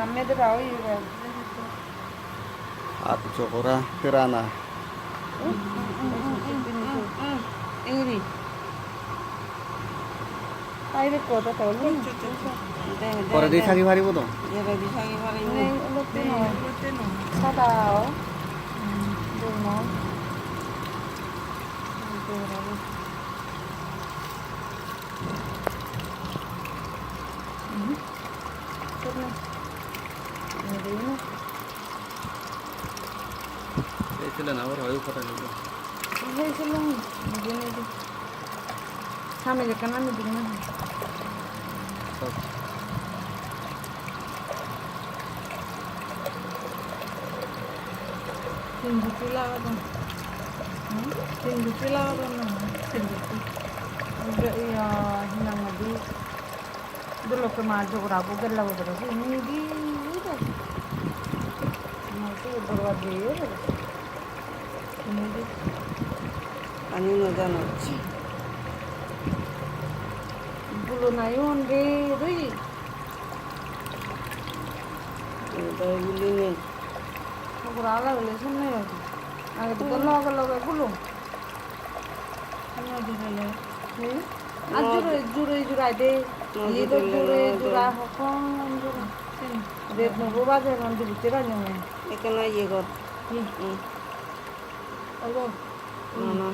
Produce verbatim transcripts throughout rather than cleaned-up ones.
Mede ba oye ba. At jogora terana. Ingiri. Ai, be koda ta olo. Poredi sagi paribo to? Poredi sagi paribo. Nei, olotte noi. Nei, olotte noi. Sada o. Hmm. Dol noi. Hmm. Sot nei. Nei, dol noi. Ei sele na, aro oi pore nibo. Ei sele, nibo, nibo. Samej ekkan ani dim na. Sot. Tin guti lagadon. Hmm? Tin guti lagadon na, tin guti. Obe iya, hi nang hoide? Dolokke ma jogora bo gella bo gora bo, midi bo. Ma se borba de. Midi. Pani no jano. Bulo nayo onde doi. Doi buli nei. Jogora ala bole sunne. Age to loge loge bulo. Nw di pele. Hmm? Ar jure, jure, jure de. Nw di pele, jure, nw di. Jure, hokkon jure. Sini. Ret nobo baje, non di bitte baje me. Ekkena iye gor. Hi? Hmm. Olo. Na, na.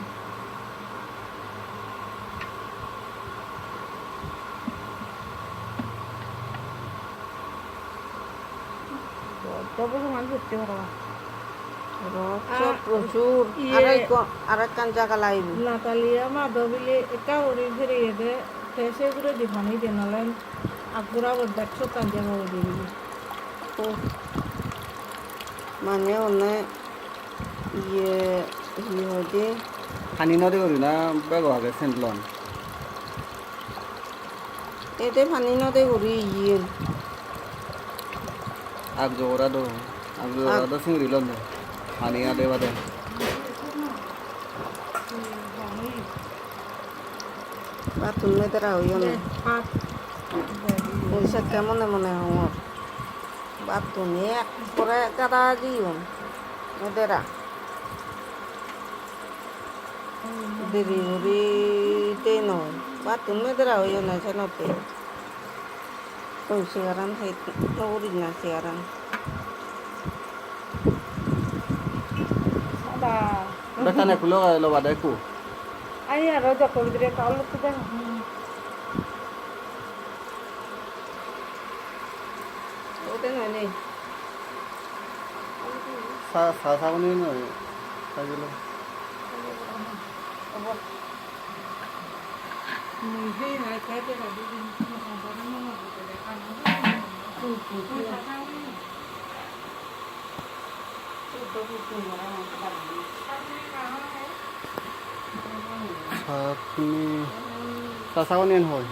Bojjo bojongan sotti parapang. Rot so ah, prochur. Iye. Aro ekko, aro ekkan jaga lagibo. Natalia mado bile ekka guri phereyede, te se uguredi pani de nole aggura bo dekso ekkan jaga guri bile. Oh. Mane onne iye, hi hoide? Pani nw de guri na bego age sendlon. Ede pani nw de guri iyen. Ak jogora do, ak jogora do singiri lon do. Pani ade bade. Battun medera oyon. Mui sekke mone mone hongor. Battun ekkore gada jeyon. Medera. Deri guri de noi. Battun medera oyon senotte. Oi, segaran hei no guri na segaran. Ada. Bekkan ekku loga loba de ekku. Ai aro jokko bidire ekka oluk de. Hmm. Ote noi nei. Sa, sa, sa, oni noi. Sa gelo. Obo. Satni. Sasa onion hoi.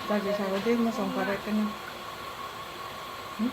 Dagi sago de mosong pare kene. Hmm?